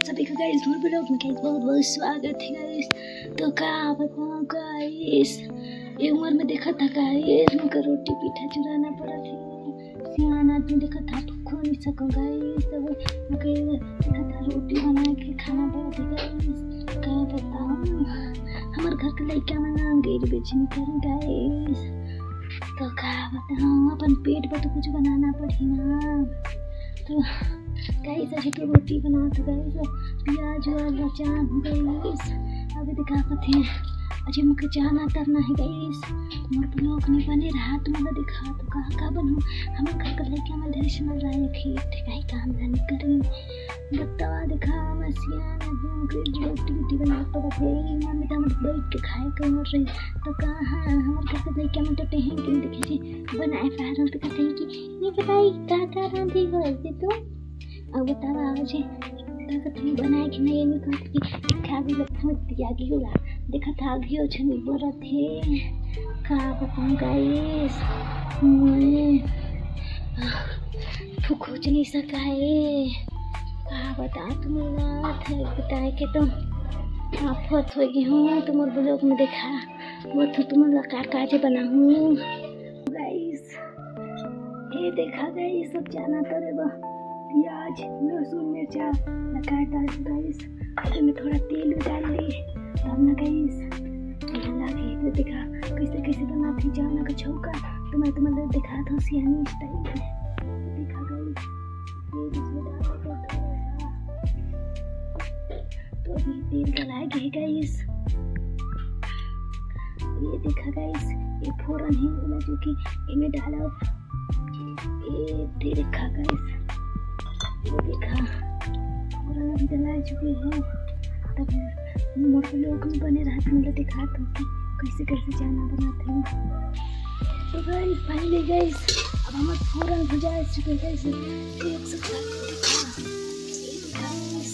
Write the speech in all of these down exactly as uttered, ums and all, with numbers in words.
सभी को गाइस मोर ब्लॉग में गाइस बहुत बहुत स्वागत है गाइस। तो का बताऊं गाइस, ये उम्र में देखा था गाइस, मोर रोटी पीठा चुराना पड़ा था। सियान आदमी देखा था, तो खो नहीं सको गाइस। तब मोके देखा था, रोटी बना के खाना पड़ा था गाइस। का बताऊं, हमर घर के लइका मन ना गइर बेचनी करे गाइस। तो का बताऊं, अपन पेट बर तो कुछ बनाना पड़ही ना। तो गाइस, अभी तो रोटी बनात हूँ गाइस, प्याज व्याज बचात हूँ गाइस। अभी देखा कथे, अजय मोके जाना तरना है गाइस। मोर ब्लॉग में बने रहा, तुमन ला दिखात हूँ का का बनाहूँ। हमर घर के लइका मन ढेर सुंदर रहे, खेत है, कहीं काम धाम करी। बतावा देखा, मैं सियान आदमी हूँ, रोटी रोटी बना के रखे, मम्मी तो हमर बैठ के खाए के उम्र रही। तो कहाँ हमर घर के लइका मन तो टेहन के देखे जी बनाए पारन, तो कहते हैं कि नहीं बताई का का रांधी हो ऐसे तो। अब बतावा आज का कथे बनाए के नहीं, नहीं कहते कि खा भी लगता है, त्यागी होला। देखा था आगे छनी बरत है। का बताऊं गाइस, मैं फुकोच नहीं सका है। का बताऊं तुमन ला, बताए के तो आफत हो गई हूँ। तुमन ब्लॉग में देखा, वो तो तुमन ला का काजे बनाऊं गाइस। ये देखा गाइस, सब जाना तरे बा प्याज लहसुन मिर्चा लगाए डाल गाइस। अभी मैं थोड़ा तेल डाल ली, तब ना गाइस लगे तो देखा कैसे कैसे बनाती जाना का छौका। तो मैं तुमन ला दिखात हूँ सियानी स्टाइल में। देखा गाइस, ये इसमें डाल देते हैं थोड़ा सा। तो अभी तेल डलाए गए गाइस। ये देखा गाइस, ये फोरन है, बोला जो कि इमे डालब। ये दे देखा गाइस, ये देखा फोरन अभी डला चुके हैं। तब मोर ब्लॉग में बने रहा, तुमन ला दिखात हूँ कि कैसे कैसे जाना बनाते हैं। तो गाइस, फाइनली गाइस, अब हमर फोरन भुजा चुके गाइस। देख सकता है, गाइस,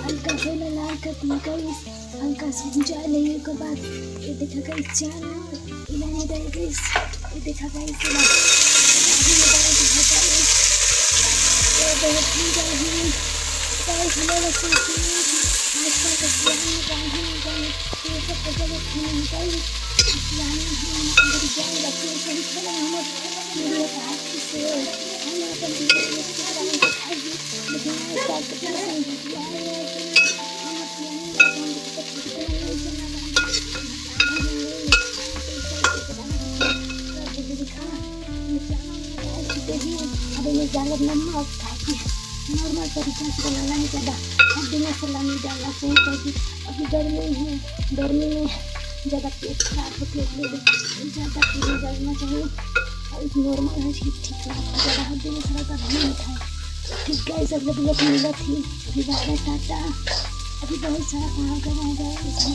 हल्का से ना लाल कर दिया गाइस, हल्का से भुजा लेने के बाद ये देखा गाइस, जाना इलाने डाल गाइस, ये देखा गाइस, ये बहुत ही गाइस, गाइस, हमें लगता है कि आजकल का सियानी गांधी गाइस, ये सब तो गलत है गाइस। सियानी हम अंदर जाएगा, फिर सही खेला हम मेरे हाथ से हम अपन लेकिन मैं इस बात को पूरा नहीं किया है। अभी मैं ज़्यादा नमक खाती है, नॉर्मल तरीका से बनाना है, ज़्यादा हल्दी मसाला नहीं डालना चाहिए, क्योंकि अभी गर्मी है, गर्मी में ज़्यादा पेट खराब होते हैं, ज़्यादा पीने जाना चाहिए। और नॉर्मल है, ठीक ठीक है, ज़्यादा हल्दी मसाला का भी नहीं खाए। ठीक गाइस, अगले ब्लॉग में मिलत ही, अभी बाय बाय टाटा। अभी बहुत सारा काम करना है गाइस,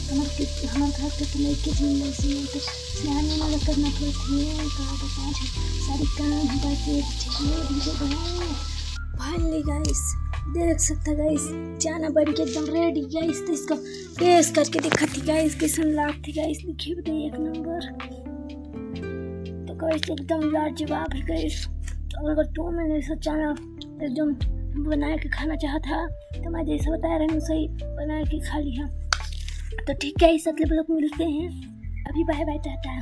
हमारे घर के, हमारे घर के तो लेके चल रहे हैं, तो सियाने में करना पड़ती है, का बताएं, सारी काम है गाइस, ये ठीक है, video बनाओ। फाइनली गाइस, देख सकता गाइस, चना बन के एकदम रेडी गाइस। तो इसको टेस्ट करके देखा थी गाइस, कैसन लागत थी गाइस, लिखे बताइए एक नंबर। तो गाइस, एकदम लाजवाब है गाइस। तो अगर तुम मैंने ऐसा चना एकदम बना के खाना चाहा था, तो मैं जैसा बता रही हूँ, सही बना के खा लिया। तो ठीक है, इस अगले ब्लॉग में मिलते हैं, अभी बाय बाय, टाटा।